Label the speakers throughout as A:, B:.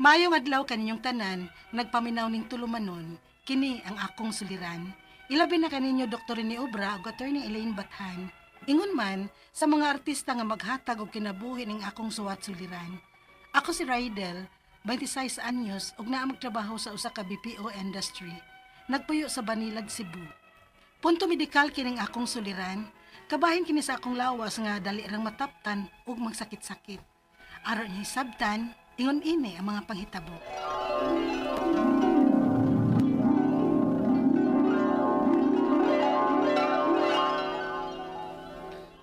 A: Maayong adlaw kaninyong tanan, nagpaminaw ning tulumanon, kini ang akong suliran. Ilabi na kaninyo Dr. Rene Obra ug Attorney Elaine Bathan. Ingon man sa mga artista nga maghatag og kinabuhi ning akong suwat suliran. Ako si Rydel, 26 anyos ug naa magtrabaho sa usa ka BPO industry. Nagpuyo sa Banilag, Cebu. Punto medikal kining akong suliran, kabahin kini sa akong lawas nga dali rang mataptan ug magsakit-sakit. Aron niya hisabtan, ingon ini ang mga panghitabo.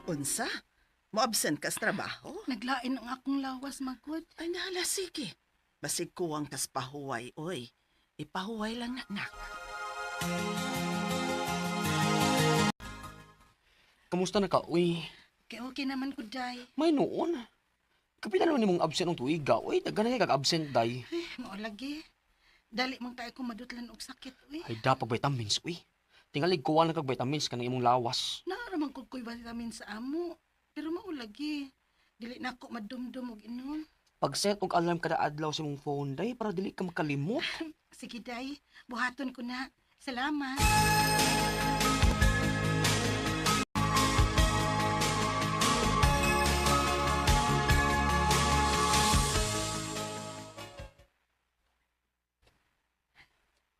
B: Unsa? Mo-absent ka sa trabaho?
A: Naglain ang akong lawas magud.
B: Ay, nahala, sige. Basig kuwang kas pahuway, oy. Ipahuway lang na, nak.
C: Kamusta na ka, uy?
A: Kay okay naman ko, day.
C: May noon. Kapila naman nimong absent ng tuig, uy. Daga na kag absent, day.
A: Ay, mao lagi. Dali man tayo ko madutlan og sakit, uy.
C: Ay, dapag vitamins, uy. Tingali, kuha na kag vitamins kanang imong lawas.
A: Naaraman ko ko'y vitamin sa amo. Pero mao lagi. Dili na ako madumdum og inom.
C: Pag-set og alarm kada adlaw sa imong phone, day, para dili ka makalimot.
A: Sige, day. Buhaton ko na. Salamat.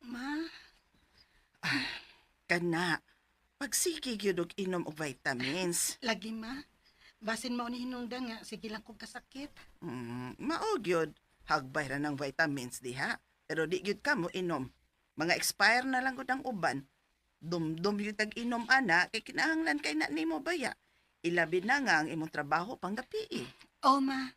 A: Ma,
B: Kana, pagsige gyud og inom og vitamins.
A: lagi ma. Basin mao ni hinungdan nga sige lang kog kasakit.
B: Mao gyud. Hagbay ra ng vitamins diha. Pero di gyud ka mo inom. Mga expire na lang gud ang uban. Dumdum gyud tag inom ana kay kinahanglan kay na nimo baya. Ilabi na nga ang imong trabaho panggabi.
A: Oh, ma.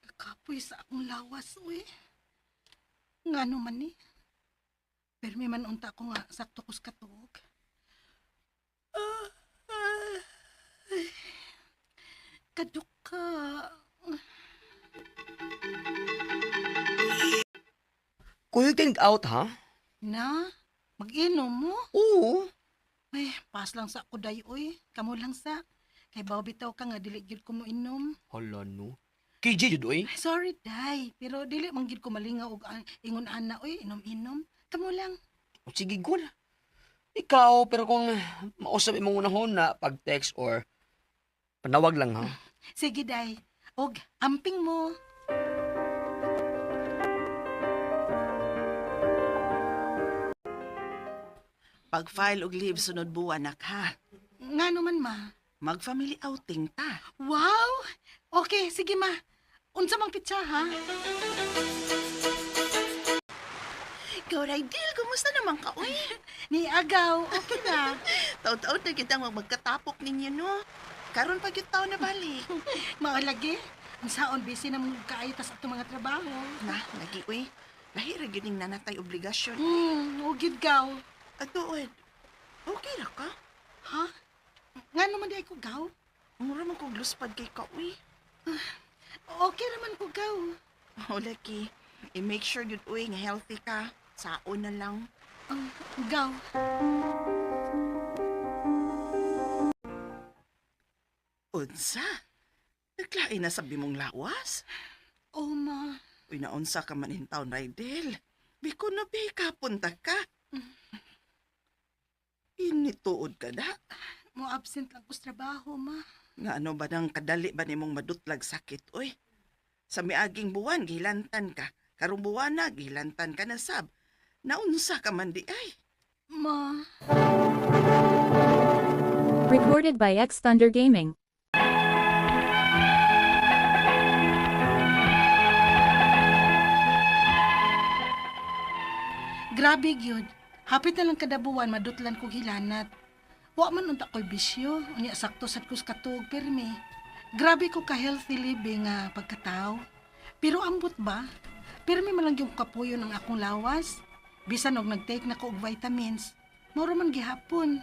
A: Kakapoy sa akong lawas, uy. Ngano man ni? Pero may man unta ko nga sakto kus katuog. Ah, ah, ay. Kaduka.
C: Kuya, can out, ha?
A: Na, mag-inom mo?
C: Oo.
A: Ay, pas lang sa ako day, uy. Kamo lang sa. Kay baw bitaw ka nga dili gyud ko mo inom.
C: Hala, no. KJ, jud, uy.
A: Ay, sorry, day. Pero dili man gyud ko malingaw og ingon ana, uy, inom-inom. Kamo lang.
C: O, sige, gol. Ikaw, pero kung mausap imong unahon na pag-text or panawag lang, ha?
A: Sige, day. Og amping mo.
B: Pag-file og leave sunod buwan nak ha.
A: Ngano man, ma.
B: Mag-family outing ta.
A: Wow! Okay, sige, ma. Unsa mang pitsa, ha?
B: Ikaw, Raidel, kumusta naman ka, uy?
A: Ni agaw, okay na.
B: Taon-taon na kitang magkatapok ninyo, no? Karon pag yung taon na balik.
A: Mao lagi. Ang saon busy na mong kaayo tas atong mga trabaho.
B: Na, lagi, uy. Lahi ra gyud ning nanatay obligasyon.
A: Ugid gaw.
B: Atuod, okay ra ka?
A: Ha? Ngano man di ay ko gaw?
B: Mura man kog luspad kay ka, uy.
A: Okay raman ko gaw.
B: O, lagi. I-make sure yun, uy, nga healthy ka. Sao na lang.
A: Ang gaw.
B: Unsa? Naglain na sabi mong lawas?
A: Oh, ma.
B: Uy, naunsa ka man in town, Raidel. Biko na, be, kapunta ka. Inituod ka na.
A: Mo absent lang ko sa trabaho, ma.
B: Nga ano ba nang kadali ba nimong madutlag sakit, oy? Sa miaging buwan, gihilantan ka. Karong buwan na, gihilantan ka na sab. Naunsa ka man di ay.
A: Ma.
D: Recorded by X Thunder Gaming.
A: Grabe gyud. Hapit na lang kada buwan madutlan kog hilanat. Wa man unta ko'y bisyo, unya sakto sad ko sa katuog pirmi. Grabe ko ka healthy living nga pagkatao. Pero ambot ba? Pirmi man lang yung kapuyo ng akong lawas. Bisan og nag-take na ko og vitamins, moro man gihapon.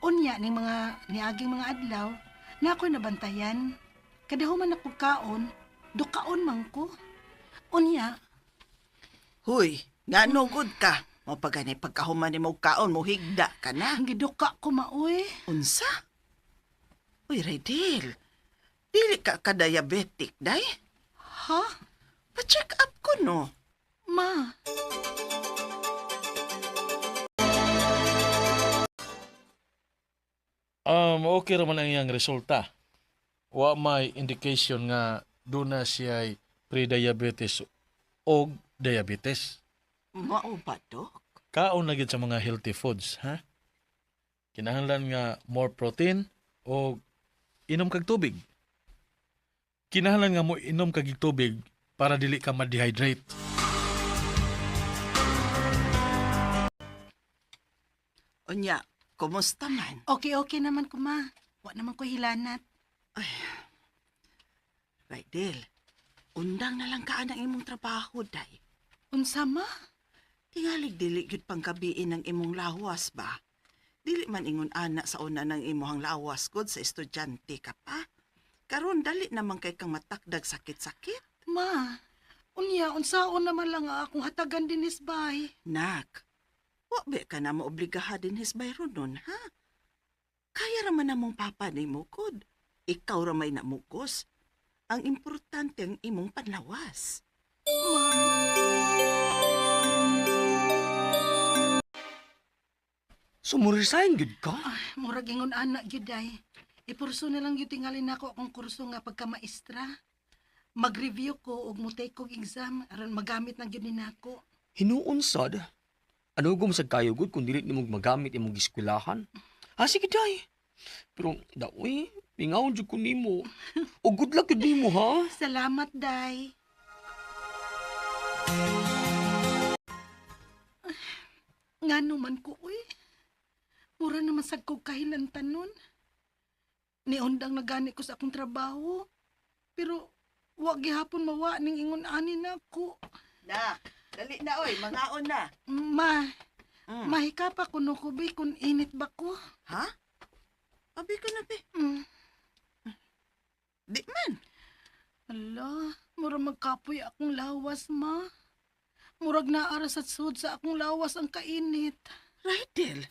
A: Unya ning mga niaging mga adlaw, na ako'y nabantayan. Kadahuman ako kaon, dukaon man ko. Unya,
B: Huy, nga no good ka. Mo pagani pagkahuman nimo kaon mo higda ka na.
A: ang giduka ko maoy.
B: Unsa? Uy, Raidel. Dili ka ka-diabetic, day?
A: Ha?
B: Pa-check up ko, no?
A: Ma,
E: Okay raman ang iyang resulta. Wa may indication nga duna siya pre-diabetes o diabetes.
B: Mao ba, Dok?
E: Kaon na gid sa mga healthy foods, ha? Kinahanglan nga more protein o inom kag tubig. Kinahanglan nga mo inom kag tubig para dili ka ma-dehydrate.
B: Unya, kumusta man?
A: okay-okay naman ko, ma. Wa naman ko hilanat.
B: Raidel, undang na lang ka ang imong trabaho, day.
A: Unsa, ma?
B: Tingalig dili gyud pangkabiin ang imong lawas ba? Dili man ingon ana sa una ng imong lawas gud sa estudyante ka pa. Karon dali naman kay kang matakdag sakit-sakit.
A: Ma, unya, unsaon naman lang ang akong hatagan dinis, bay.
B: Nak, wa ba ka na maobligaha din his bayron nun, ha? Kaya ra man namong papa ni mukod. Ikaw ra may namukos. Ang importante ang imong panlawas.
A: Ma.
C: So, mo-resign gud ka?
A: Ay, murag ingon ana gyud ay. Ipurso na lang gyud tingali nako akong kurso nga pagkamaestra. Mag-review ko ug mo-take kog exam aron magamit na gyud ni nako.
C: Hinuon sad. Ano gum sa kayo gud kung dili nimo magamit imong giskwelahan? Ah, sige day. Pero daoy, mingawon jud ko nimo. O good luck jud nimo ha.
A: Salamat, Day. Ngano man ko, uy. Mura naman sad kog kahilantan nun. Niundang nagani ko sa akong trabaho. Pero wa gihapon mawa ning ingon ani nako.
B: Nak, dali na oy, mangaon na.
A: Ma, mahika pa kuno ko bi kung init ba ko.
B: Ha? Abi ko na be. Di man.
A: Ala, murag magkapoy akong lawas, ma. Murag naara sa sud sa akong lawas ang kainit.
B: Raidel.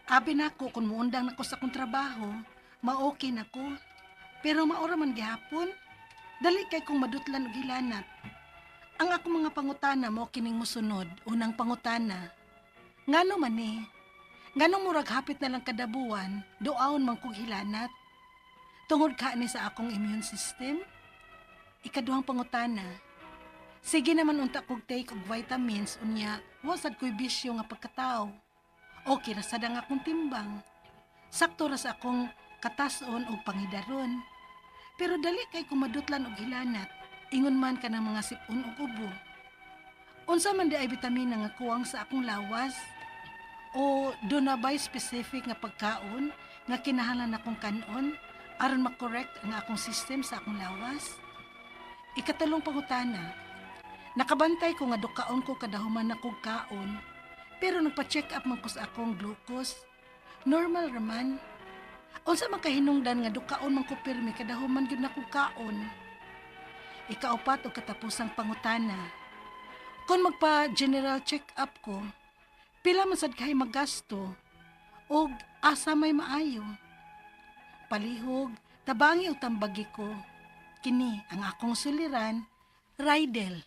A: Abi nako kung muundang nako sa akong trabaho, ma-okay nako. Pero maura man gihapon. Dali kay kong madutlan og hilanat. Ang akong mga pangutana mo kining mosunod, unang pangutana. Ngano man ni? Ngano murag hapit na lang kada buwan, duaon man kog hilanat? Tungod ka ni sa akong immune system? Ikaduhang pangutana. Sige naman unta kog take og vitamins unya, wa sad ko'y bisyo nga pagkatao. Okay ra sad ang akong timbang. Sakto ra sa akong katason og pangidaron. Pero dali kay kumadutlan og hilanat. Ingon man ka ng mga sipon og ubo. Unsa man di ay bitamina nga kuwang sa akong lawas? O do na ba'y specific nga pagkaon nga kinahanglan akong kanon aron makorrect ang akong system sa akong lawas? Ikatalong pangutana. Nakabantay ko nga dukaon ko kadahuman na kog kaon. Pero nagpa-check up man ko sa akong glucose. Normal raman. Unsa man kahinungdan nga dukaon man ko pirmi kadahuman gyud na kog kaon. Ikaupat og katapusang pangutana. Kung magpa general check up ko, pila man sad kay magasto og asa may maayo. Palihog, tabangi og tambagi ko. Kini ang akong suliran, Rydel.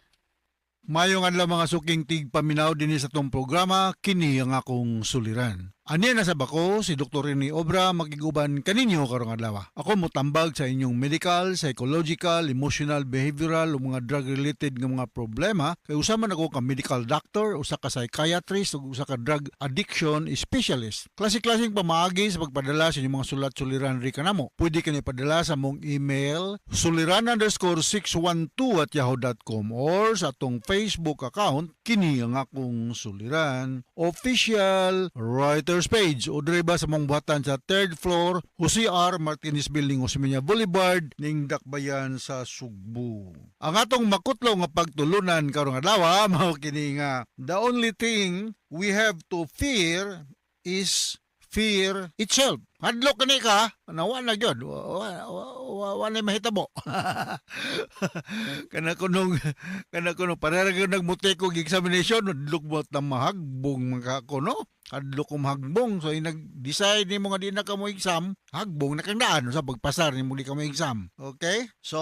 F: Mayong adlaw mga suking tigpaminaw dinhi sa atong programa, kini ang akong suliran. Ani na sa bako si Dr. Rene Obra makiguban kaninyo karong adlaw. Ako motambag sa inyong medical, psychological, emotional, behavioral ug mga drug-related nga mga problema kay usa man ako ka medical doctor, usa ka psychiatrist ug usa ka drug addiction specialist. Klase-klaseng pamaagi sa pagpadala sa inyong mga sulat suliran ri kanamo. Pwede kini padala sa mong email suliran_612@yahoo.com or sa atong Facebook account kini ang akong suliran official writers page o diri ba sa mong buhatan sa third floor Jose R. Martinez Building, Osmeña Boulevard ning Dakbayan sa Sugbo. Ang atong makutlo nga pagtulunan karong adlaw mao kini nga the only thing we have to fear is fear itself. Hadlok kani ka, nawa na gyud. Wa na mahitabo. Kana kunong parehara gyud nagmutake og examination, hadlok mo ta mahagbong man ka ko, no? Hadlok ko mahagbong. So nag-decide nimo nga di na ka mo exam, hagbong na kang daan sa pagpasar nimo di ka mo exam. Okay? So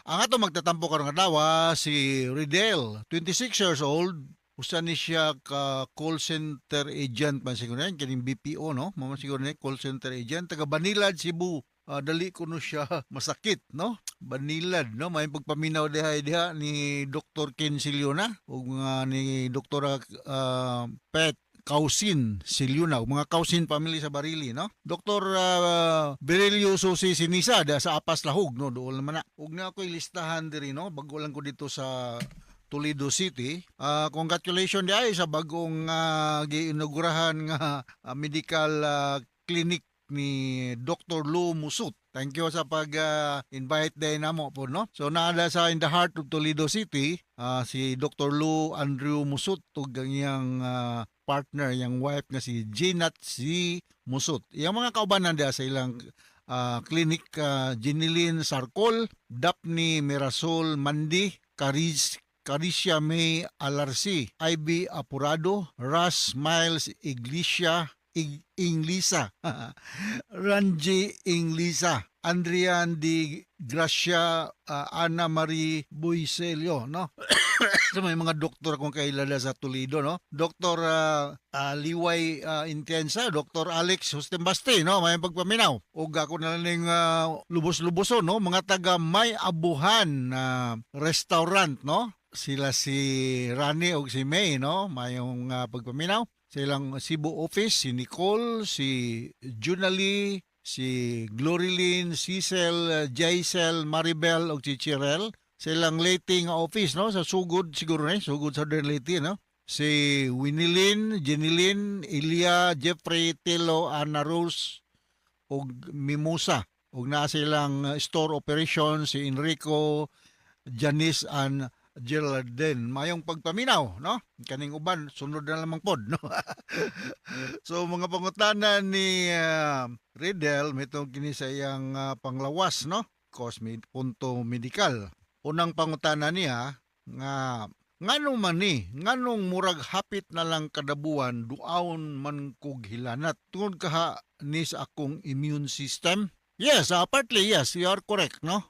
F: ang ato magtatampo karong adlaw si Riddell, 26 years old, usa ni siya ka call center agent man siguro yan, kining BPO, no? Mao man siguro ni call center agent taga Banilad, Cebu. Dali kuno siya masakit, no? Banilad, no? May pagpaminaw diha diha ni Dr. Ken Siliona ug nga ni Dr. Pet Kausin Siliona, ug mga Kausin family sa Barili, no? Dr. Berelio Susi Sinisa da sa Apas Lahug, no? Dool naman na. Ug na ako'y listahan diri, no? Bago lang ko dito sa Toledo City. Congratulations diay sa bagong giinaugurahan nga medical clinic ni Dr. Lou Musut. Thank you sa pag-invite din namo po, no? So naada sa in the heart of Toledo City, si Dr. Lou Andrew Musut ug ang iyang partner, iyang wife nga si Ginat C. Musut. Iyang mga kaubanan diha sa ilang clinic, Jeneline Sarcol, Daphne Mirasol Mandi, Caris Caricia May Alarsi, Ivy Apurado, Russ Miles Iglesia, Inglisa, Ranji Inglisa, Andrian Di Gracia, Ana Marie Buiselio, no? So may mga doktor akong kailala sa Toledo, no? Dr. Liway Intensa, Dr. Alex Hostembaste, no? May pagpaminaw. Ug ako na lang ning lubos-luboso, no? Mga taga May Abuhan na restaurant, no? Sila si Rani ug si May, no? Mayong pagpaminaw. Sa ilang Cebu office, si Nicole, si Junalie, si Glorilyn, Cecil, Jaisel, Maribel ug si Chirel. Sa ilang Leyte nga office, no? Sa Sugod siguro ni, Sugod Southern Leyte, no? Si Winilyn, Jenilyn, Ilya, Jeffrey, Telo, Ana Rose ug Mimosa. Ug naa silang store operation si Enrico, Janice and Geraldine. Mayong pagpaminaw, no? Kaning uban sunod na lamang pod, no? So mga pangutana ni Riddell mitong kini sa iyang panglawas, no? Cause punto medical. Unang pangutana niya nga nganong man ni, nganong murag hapit na lang kada buwan duaon man kog hilanat? Tungod kaha ni sa akong immune system? Yes, partly yes, you are correct, no?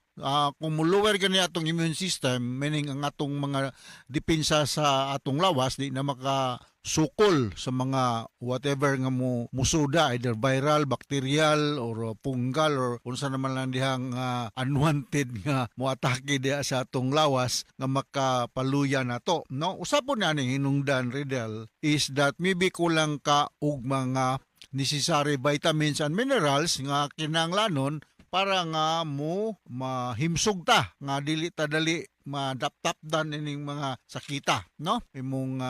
F: Kung mulower gani atong immune system, meaning ang atong mga depensa sa atong lawas di na makasukol sa mga whatever nga mo musuda, either viral, bacterial or fungal or unsa naman lang dihang unwanted nga moatake diha sa atong lawas nga makapaluya nato, no? Usa po na ning hinungdan, Riddell, is that maybe kulang ka og mga necessary vitamins and minerals nga kinahanglanon para nga mo mahimsog ta nga dili ta dali madaptapdan ining mga sakita, no? Imong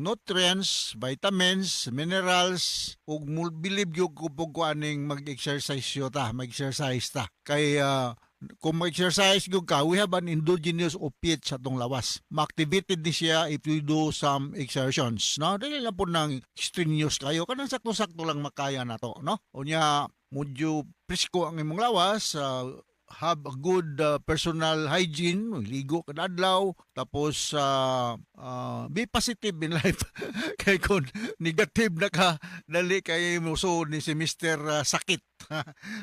F: nutrients, vitamins, minerals ug mo believe gyud ko pug aning mag-exercise yo ta, mag-exercise ta kay kung mag-exercise gyud ka, we have an endogenous opiate sa atong lawas. Ma-activated ni siya if you do some exertions, no? Dili lang po nang strenuous kayo, kanang sakto-sakto lang makaya na to, no? Unya, medyo presko ang imong lawas, have a good personal hygiene, ligo kada adlaw, tapos be positive in life. Kay kung negative na ka, dali kay mo so ni si Mr. Sakit.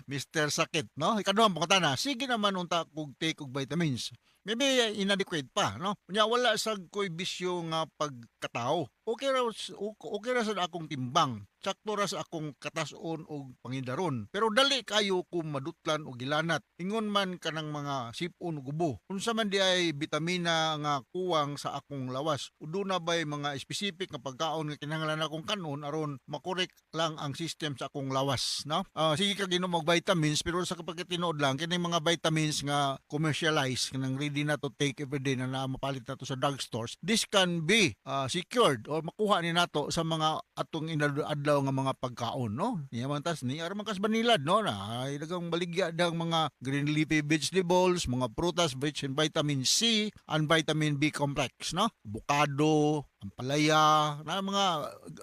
F: Mr. Sakit, no? Ikaduhang pangutana, sige naman unta kog take og vitamins. Maybe inadequate pa, no? Unya wala sa ko'y bisyo nga pagkatao. Okay ra sa akong timbang. Sakto ra sa akong katason og pangidaron. Pero dali kayo kung madutlan og gilanat. Ingon man kanang mga sipon ug ubo. Unsa man di ay bitamina nga kuwang sa akong lawas? O duna ba'y mga specific nga pagkaon nga kinahanglan akong kanon aron makorek lang ang system sa akong lawas, no? Sige kag inom og vitamins, pero sa kapag tinuod lang kini mga vitamins nga commercialized, kanang ready na to take every day na mapalit na to sa drugstores, this can be secured or makuha ni nato sa mga atong inadlaw nga mga pagkaon, no? Niya man tas ni aron man kas banilad, no? Na ay dagang baligya dang mga green leafy vegetables, mga prutas rich in vitamin C and vitamin B complex, no? Avocado, ampalaya, na mga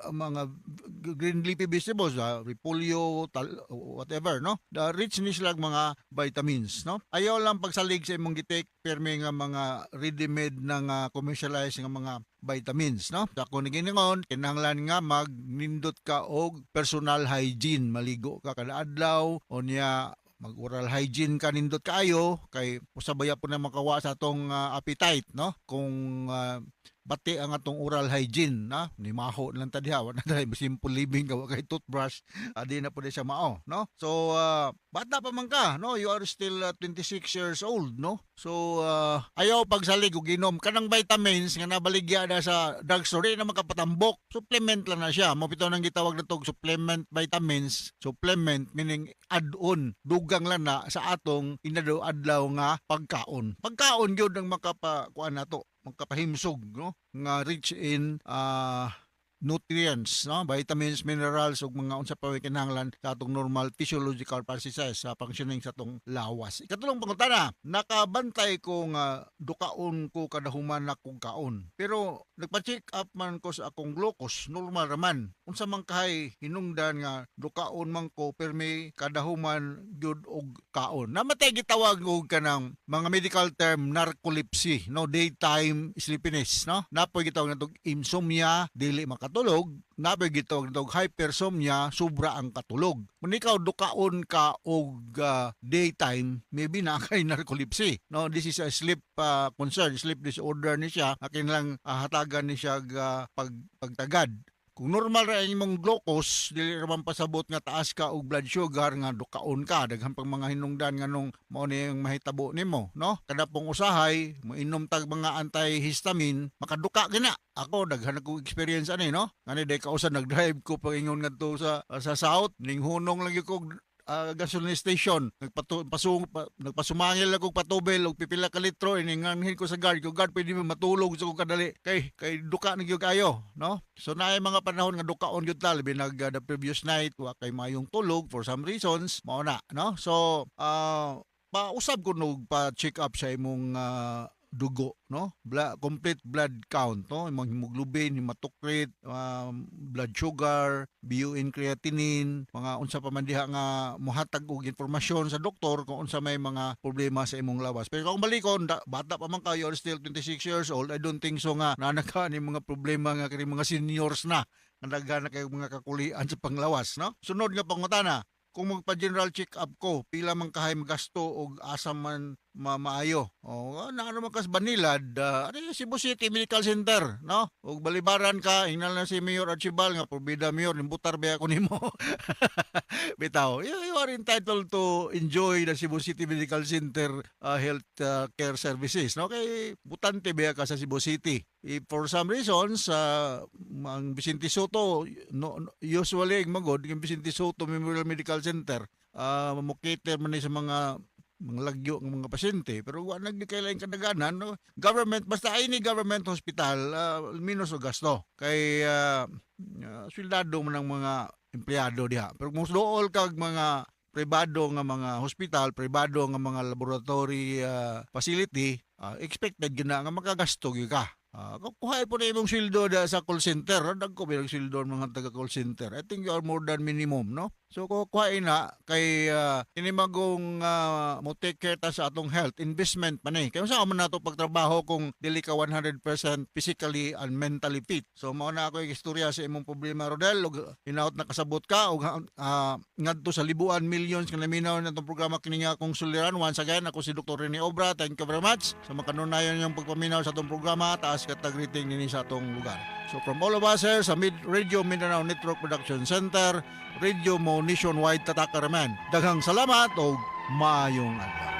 F: mga green leafy vegetables, repolyo, tal, whatever, no? The rich ni sila mga vitamins, no? Ayaw lang pagsalig sa imong gi-take pirmi nga mga ready-made na nga commercialized nga mga vitamins, no? Sa ako giningon, kinahanglan nga magnindot ka og personal hygiene, maligo ka kada adlaw, o niya mag-oral hygiene ka nindot kaayo kay usabaya po na makawa sa atong appetite, no? Kung bati ang atong oral hygiene na ni maho lang ta diha, wala na simple living ka, wa kay toothbrush, di na pud siya mao, no? So bata pa man ka, no? You are still 26 years old, no? So ayaw pagsalig og inom kanang vitamins nga nabaligya na sa drugstore, di na makapatambok. Supplement lang na siya. Mao bitaw nang gitawag na tog supplement vitamins. Supplement meaning add-on, dugang lang na sa atong inadlaw-adlaw nga pagkaon. Pagkaon gyud ang makapa kuan nato, magkapahimsog, no? Nga rich in nutrients, no? Vitamins, minerals ug mga unsa pa may kinahanglan sa atong normal physiological processes sa functioning sa atong lawas. Ikatulong pangutana, nakabantay ko nga dukaon ko kada human akong kaon. Pero nagpa-check up man ko sa akong glucose, normal raman. Unsa man kahay hinungdan nga dukaon man ko permi kada human gyud og kaon? Namatay gitawag og kanang mga medical term, narcolepsy, no? Daytime sleepiness, no? Napoy gitawag natog insomnia, dili makatulog. Napoy gitawag natog hypersomnia, sobra ang katulog. Kung ikaw dukaon ka og daytime, maybe na kay narcolepsy, no? This is a sleep concern, sleep disorder ni siya. Akin lang hatagan ni siya pagtagad. Kung normal ra ang imong glucose, dili ra man pasabot nga taas ka og blood sugar nga dukaon ka. Daghan pang mga hinungdan nganong mao ni ang mahitabo nimo, no? Kada pong usahay, moinom tag mga antihistamine, makaduka gina. Ako daghan akong experience ani, no? Ngani day kausa nag-drive ko paingon ngadto sa south, ning hunong lang gyud ko gasoline station, nagpasumangil ako og patubel og pipila ka litro. Ininganhin ko sa guard ko, "Guard, pwede mo matulog sa ko kadali kay duka na gyud kayo," no? So naay mga panahon nga dukaon gyud ta, labi nag the previous night wa kay mayong tulog for some reasons, mao na, no? So pausab ko nog pa check up sa imong dugo, no? Complete blood count, no? Imong hemoglobin, hematocrit, blood sugar, BUN, creatinine, mga unsa pa man diha nga mohatag og impormasyon sa doktor kung unsa may mga problema sa imong lawas. Pero kung balikon, bata pa man kayo, you're still 26 years old, I don't think so nga naa ka ni mga problema nga kini mga seniors na nga daghan na kayo mga kakulian sa panglawas, no? Sunod nga pangutana, kung magpa-general check-up ko, pila man kahay magasto og asa man maayo? O, naano man kas Banilad, ano Cebu City Medical Center, no? Og balibaran ka, ingnan na si Mayor Archibald nga probida mayor, nimbutar ba ako nimo? Bitaw, you are entitled to enjoy the Cebu City Medical Center health care services, no? Kay butante ba ka sa Cebu City. If for some reasons, ang Vicente Sotto, no, usually magod, yung Vicente Sotto Memorial Medical Center, mo cater man ni sa mga lagyo ng mga pasyente, pero wa na gyud kailangan kadaganan, no? Government, basta any government hospital, minus og gasto kay sweldado man ang mga empleyado diha. Pero kung dool kag mga pribado nga mga hospital, pribado nga mga laboratory facility, expected gyud na nga makagasto gyud ka. Kuha po na imong sweldo da sa call center. Dagko ba yung sweldo ng mga taga call center? I think you are more than minimum, no? So kuha na kay inimagong mo take care ta sa atong health, investment man eh. Kaya sa man nato pagtrabaho kung dili ka 100% physically and mentally fit? So mao na ako yung istorya sa imong problema, Rodel, ug hinaot na kasabot ka ug ngadto sa libuan millions nga naminaw na itong programa kini nga akong suliran. Once again, ako si Dr. Rene Obra. Thank you very much sa makanunayon yung pagpaminaw sa atong programa. Taas katag greeting nini sa atong lugar. So from all of us here sa Mid Radio Mindanao Network Production Center, Radio Mo Nationwide, Tatakaraman. Daghang salamat og maayong adlaw.